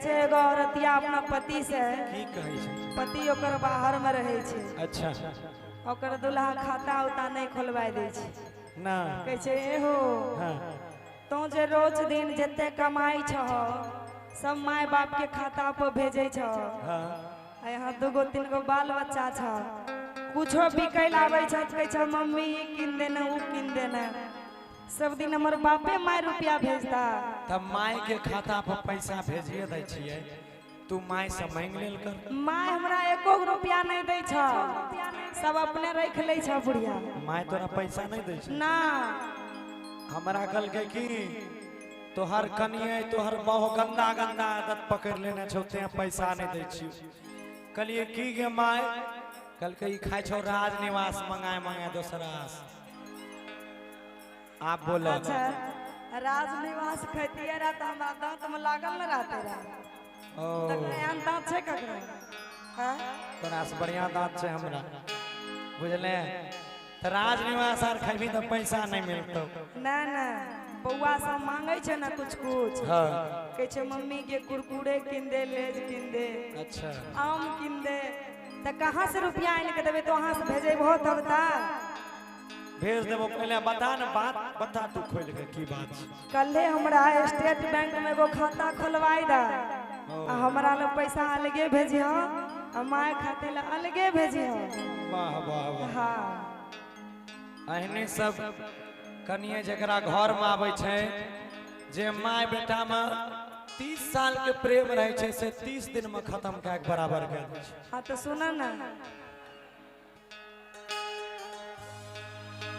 छै एगो औरतिया अपना पति से, की कहै छै? पति ओकर बाहर में रहै छै। अच्छा। ओकर दुल्हा खाता उता नहीं खोलवाय दै छै। ना। कहै छै ए हो, हाँ। तो जे रोज दिन जते कमाई छह सब my बाप के खाता पर भेजै छह। हाँ। आ यहाँ दूगो तीन गो बाल बच्चा छ, कुछो बिकै ला आबै छ कहै छ मम्मी ई कीन देना ऊ कीन देना, सब दिन हमर बापे my रुपया भेजता। तब my के खाता पर पैसा भेजिए दै छियै, तू my से मांग लेल कर। My हमरा एको रुपया नहीं दै छ, सब अपने रख लै छ बुढ़िया। My तोरा पैसा नहीं दै छै? ना। हमरा कहलकै कि तोहर कनिए तोहर बहु गंदा गंदा आदत पकड़ लेने छौ तें पैसा नहीं दै छियौ। कहलिए की गे my? कहलकै ई खाइ छौ राजनिवास मंगाए मंगाए दोसरा से। आप बोलो। अच्छा, राजनिवास खैतिए रहा तो हमरा दांत में लागल न रहते रहा। ओ तकरा एहन दांत छै ककरो? हाँ? तोरा से बढ़िया दांत छै हमरा, बुझले? तो राजनिवास आर खैबी तो पैसा नहीं मिलतो। ना ना, बउआ सब मांगे छै ना कुछ कुछ। हाँ। कहै छै मम्मी के कुरकुरे कीन दे, लेज कीन दे, अच्छा, आम कीन दे, तो कहाँ से रुपया आनि के देबै? तो वहाँ से भेजेबहो तब ता भेज देबो। पहले बता न बात बता तू खोल के की बात छै। कल्हे हमरा स्टेट बैंक में एगो खाता खोलवाई दा, आ हमरा ले पैसा अलगे भेजिह आ my खाते ले अलगे भेजिह। वाह वाह वाह। हाँ। एहने सब कनिए जकरा घर में आबै छै, जे my बेटा में 30 साल के प्रेम रहै छै से 30 दिन में खत्म कए के बराबर कए दै छै। हाँ तो सुन ना,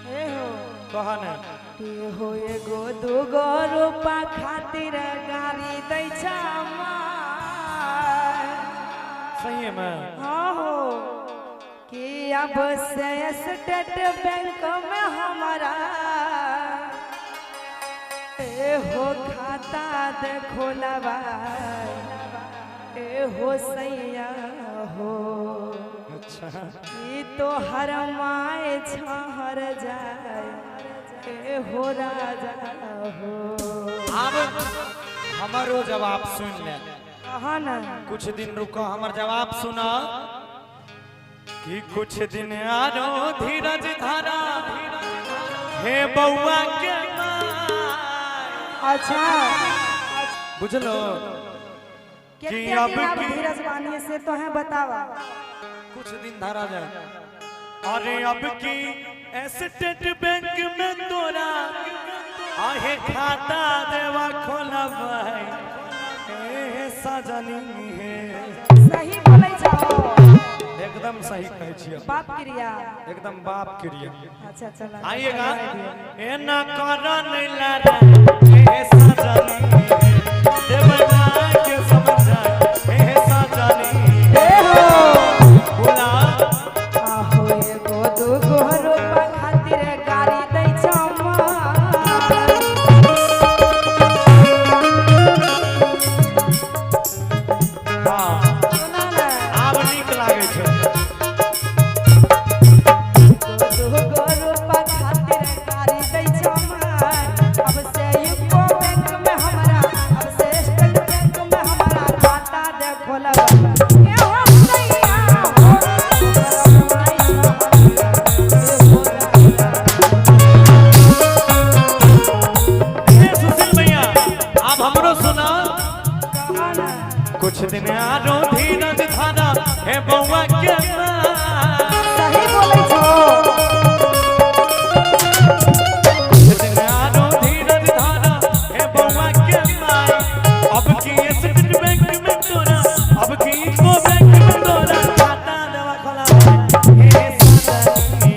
हे हो कह ने। के हो एगो दूगो रूपा खातिर गाड़ी दै छ my. सही में? हाँ हो, कि अब से स्टेट बैंक में हमारा ए हो खाता दे खोलवा, ए हो सैया हो। अच्छा। ई तो हर my छहर जाए, ए हो राजा हो। अब हमरो जवाब सुन ले। कहा ना। कुछ दिन रुको, हमर जवाब सुना कि कुछ दिन आरो धीरज धारा हे बउआ के माय। अच्छा। बुझलो? कितने कि अब दिन आप की- धीरज बानिए से तो है बतावा। कुछ दिन धारा जाए। अरे अब की स्टेट बैंक में तोरा आहे खाता देवा खोलबै ए सजनी हे। सही बोलै छहो? एकदम सही कहै छियै। बाप क्रिया। एकदम बाप क्रिया। अच्छा चला आइएगा। ए न करन लड़ा ए सजनी हे, देबै माय के समझा ए सजनी ए हो। बोला। आहो एगो दूगो रूपा खातिर गाड़ी दै छौ माय। हाँ। सुना ना। आब नीक लागै छै। दूगो रूपा खातिर गाड़ी दै छौ माय। अब से यूको बैंक में हमरा, अब से स्टेट बैंक में हमरा खाता दे खोलबा। ए हो सैया हो, my ए हो राजा। हे सुशील भैया, आप हमरो सुना। कहा ना। कुछ दिन आरो धीरज धारा हे बउआ के माय। सही बोलै छहो? कुछ दिन आरो धीरज धारा हे बउआ के my. अब की स्टेट बैंक में तोरा, अब की इको बैंक में तोरा खाता देवा खोला हे सजनी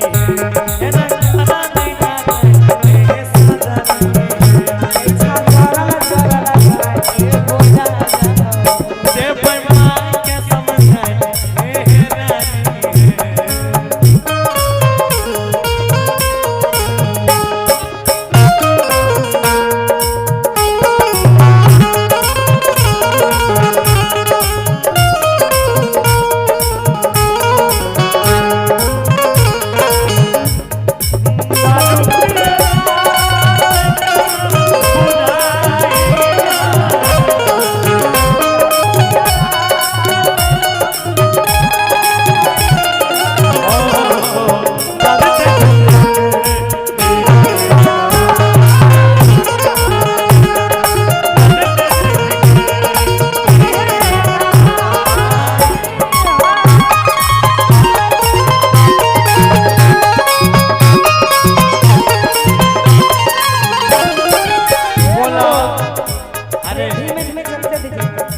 हे, ना खाना नहीं लागे हे सजनी। इच्छा करल करल जाए, ए हो राजा हो। देबै my के समझाए हे रानी।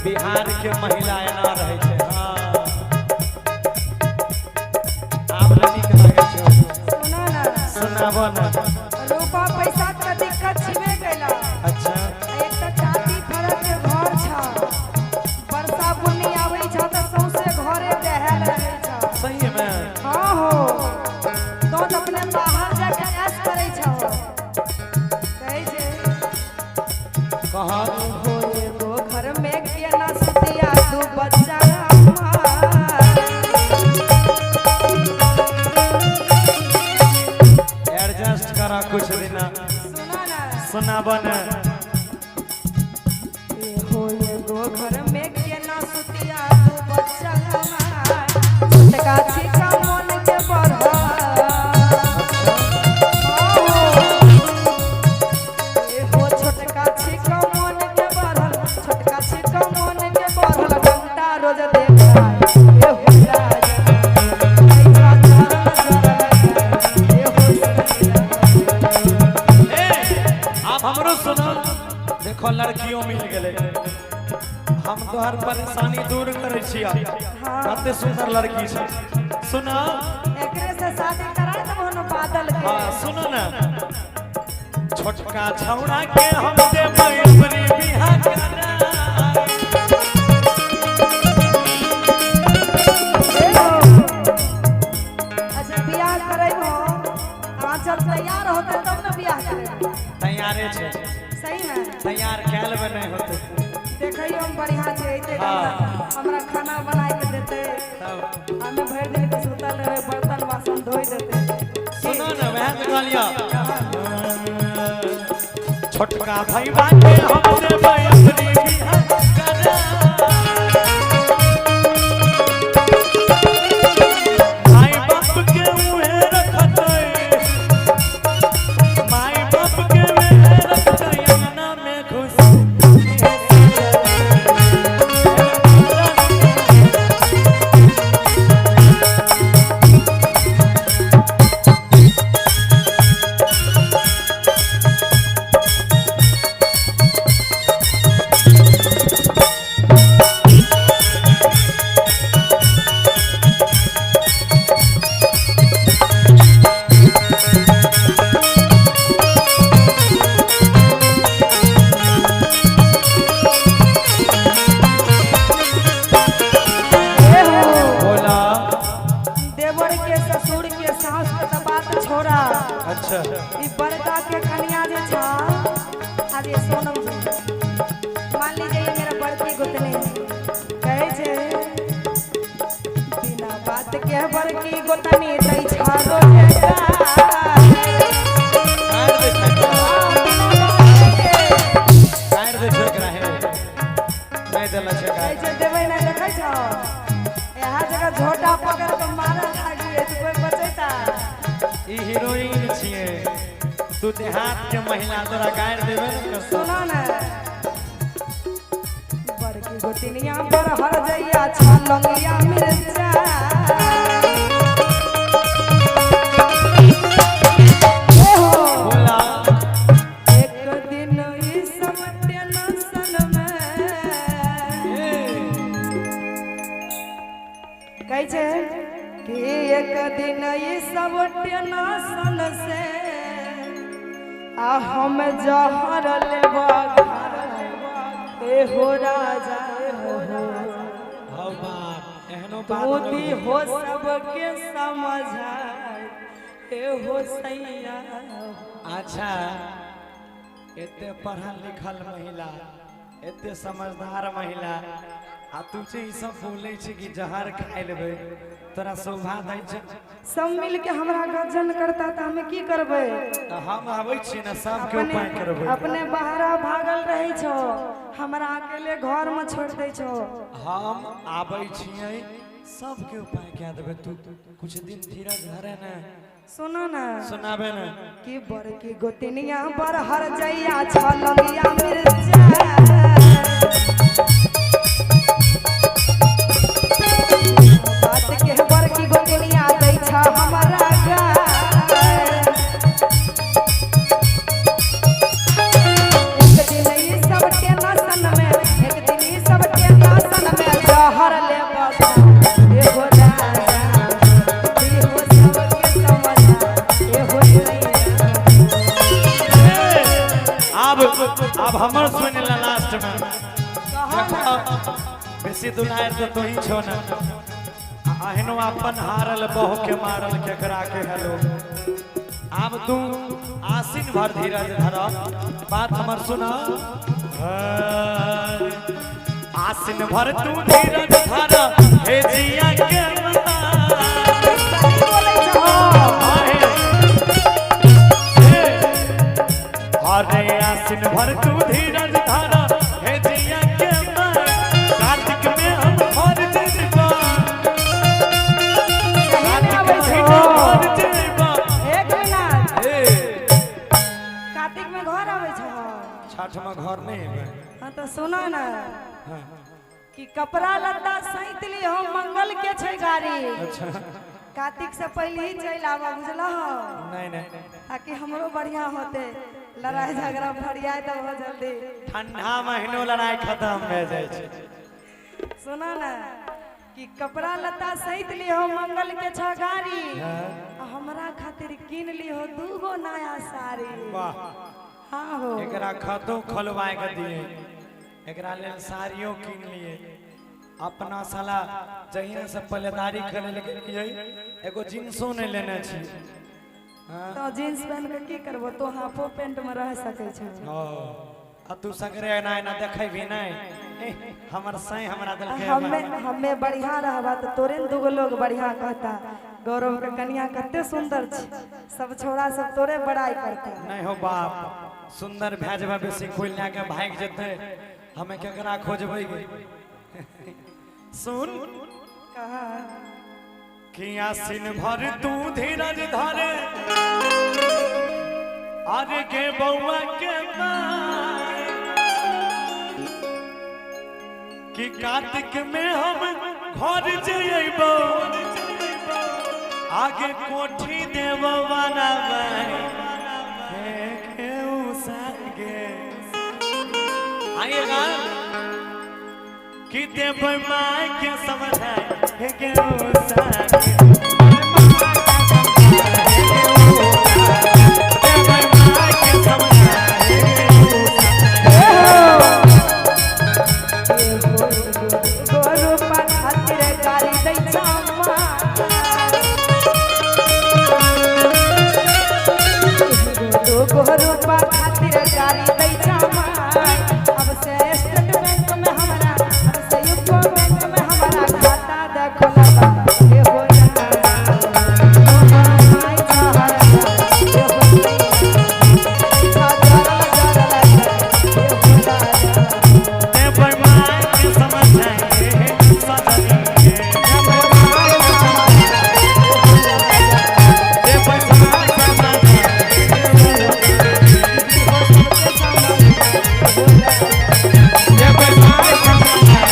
बिहार के महिला एना रहै छै। हाँ, आब नहि नीक लागै छै। सुनो ना। सुनाब ना। रुपा पैसा के दिक्कत छिबे कैला। अच्छा। एक तऽ टाटी फरक के घर छ, वर्षा बुन्नी आबै छ तऽ सौंसे घरे दहल रहै छ। सही में? हाँ हो, तो तऽ अपने बाहर जाके ऐश करै छ। कहै छै, कह। हो एगो घर में केना सुतिया दू बच्चा हमार। एडजस्ट करा कुछ दिन। सुनो ना। सुनाब ना। हो एगो घर में केना सुतिया दू बच्चा हमार, छोटका छिका मन के बढ़। हो छोटका छिका मन के बढ़ल, छोटका छिका मन के बढ़ल, घंटा रोज देखा। ए हो राजा, ऐसा चरण जरल, ए हो सैया। ए, आप हमरो सुनो। देखो, लड़कियों मिल गेले। हम तोहर परेशानी दूर करै छियै। हाँ। कते सुंदर लड़की छै, सुनो। एकरे से शादी करा देबहो न बादल के। हाँ, सुनो ना, छोटका छौड़ा के हम देबै अपने बिहार कराय। ए हो। अच्छा, बियाह करैबहो? आँचल तैयार होतै तब ने बियाह करैबो। तैयारे छै। सही में? तैयार कैल में नहीं होते। देखैयो हम बढ़िया छै, अइतै हाँ। हमरा खाना बनाय के देतै। तब हमे भरि दिन के सुतल रहबै, बर्तन बासन धोइ देतै। सुनो ना, वएह तऽ कहलियौ, छोटका भैया के हम देबै अपने बिहार कराय। माय बाप के उहे रखतै, माय बाप के उहे रखतै, अंगना में खुश। ए हो। बोला। देवर के, ससुर के, सास के तऽ बात छोड़ा। अच्छा। ई बड़का के कन्या जे छा, आज ये सोनम जी, मान लीजिए ये मेरा बड़की गोतनी है। कहै छै, बिना बात के बड़की गोतनी दै छा रोजे गारि। काटि दै छै एकरा। बिना बात के। काटि दै छै एकरा। हे, नहि देले छै कहै गारि। छै देबै नहि, देखै छौ, इएह जगह झोटा पकड़ के मारऽ लागिए तऽ कोइ बचैता? ई हीरोइन छियै, तू देहात के महिला, तोरा गारि देबे ने करतौ। सुनो ने, बड़की गोतिनिया बरहर जइया छलंगिया मिर्चा। ए हो। बोला। एक दिन ई सब टेंशन में ए, कहै छै कि एक दिन ई सब टेंशन से आ हम जहर लेबा, ए हो राजा हो। हौ बाप, एहनो बात। तू हो सबके समझाए, ए हो सैया। अच्छा, एते पढ़ल लिखल महिला, एते समझदार महिला, आ तू जे ई सब बोलै छै कि जहर खाइ लेबै, तोरा शोभा दै छै? सब मिल के हमरा गजन करता तऽ हमे की करबै? तऽ हम आबै छी ने, सबके अपने उपाय करबै। अपने बाहरा भागल रहै छौ, हमरा अकेले घर में छोड़ दै छौ। हम आबै छियै, सबके उपाय कए देबै। तू कुछ दिन धीरज धरे ने। सुनो ने। सुनाबे ने। कि बड़की गोतिनिया बरहर जइया छलंगिया मिर्चा, बात के बड़की गोतिनिया दै छ हमरा गाय। एक दिन ई सब टेंशन में, एक दिन ई सब टेंशन हमर सुन ला लास्ट में। कहो ना। बेसी दुलार तो तू ही छो ना। अहनो अपन हारल बहु के मारल केकरा के हेलो। आब तू आसिन भर धीरज धर, बात हमर सुना। आसिन भर तू धीरज धर हे जिया के माई। सही बोलै छहो। आहे, हे, अरे आसिन भर तू धीरज धर हे जिया के माई। कार्तिक में हम घर जेबा, सही में कार्तिक आबै महीना छहो। घर जेबा। एक मिनट, हे, कार्तिक में घर आबै छहो? छठ में घर नहीं एबै। हाँ तो सुनो ना हाँ, कि कपड़ा लत्ता सैत ली हम, मंगल के छै गाड़ी। अच्छा। कार्तिक से पहले ही चलि आबऽ, बुझलहो? नहीं नहीं, ताकि हमरो बढ़िया होते, लड़ाई झगड़ा फरियाए तब हो जल्दी। ठंडा महीनो लड़ाई खत्म भए जाइ छै। सुना ना कि कपड़ा लत्ता सैत ली हो, मंगल के छ गाड़ी, आ हमरा खातिर कीन ली हो दूगो नया साड़ी। वाह। हाँ हो। एकरा खतो खोलवाए के दिए, एकरा लेल साड़ियों कीन लिए। अपना साला जहिया से पलेदारी खेले ले गेलियै एगो जींसो नहीं लेने छी। हाँ? तो जींस पहन के की करबो, तो हाफो पेंट में रह सकै छै। ओ, आ तू सगरे एना एना देखै भी नहीं। हमर साईं हमरा देलकै। हमें हमें बढ़िया रहबा तो तोरे ने दूगो लोग बढ़िया कहता, गौरव के कनिया कते सुंदर छै, सब छोरा सब तोरे बड़ाई करता। नहीं हो बाप, सुंदर भए जेबै बेसी खोलि लए के भागि जेतै, हमें केकरा खोजबै गे? सुन कहा कि आसिन भर तू धीरज धरे अरे के बउआ के माई, कि कार्तिक में हम घर जइबो, आगे कोठी देबो बनाबै हे केऊ संगे आइएगा कि देबै माय के समझाए हे केऊ संगे। देबै माय के समझाए हे केऊ गोरूपा खातिर गाड़ी दै छमा, गोरूपा खातिर गाड़ी दै छमा। अब से स्टेट बैंक में हमरा, अब से यूको बैंक में हमरा खाता दे खोलबा हे हो राजा। माय चाहरा हे हो जरल जरल हे हो राजा। देबै माय के समझाए हे सजनी हे। देबै माय के समझाए देबै माय के समझाए।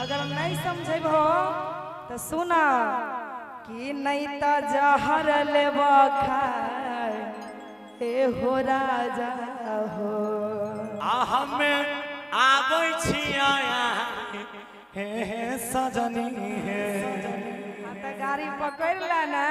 अगर नहीं समझेबो तो सुना कि नहीं तो जहर लेब खाए हे हो राजा हो। आ हमे आबै छियै हे हे सजनी हे। हाँ तो गाड़ी पकड़ ला ना।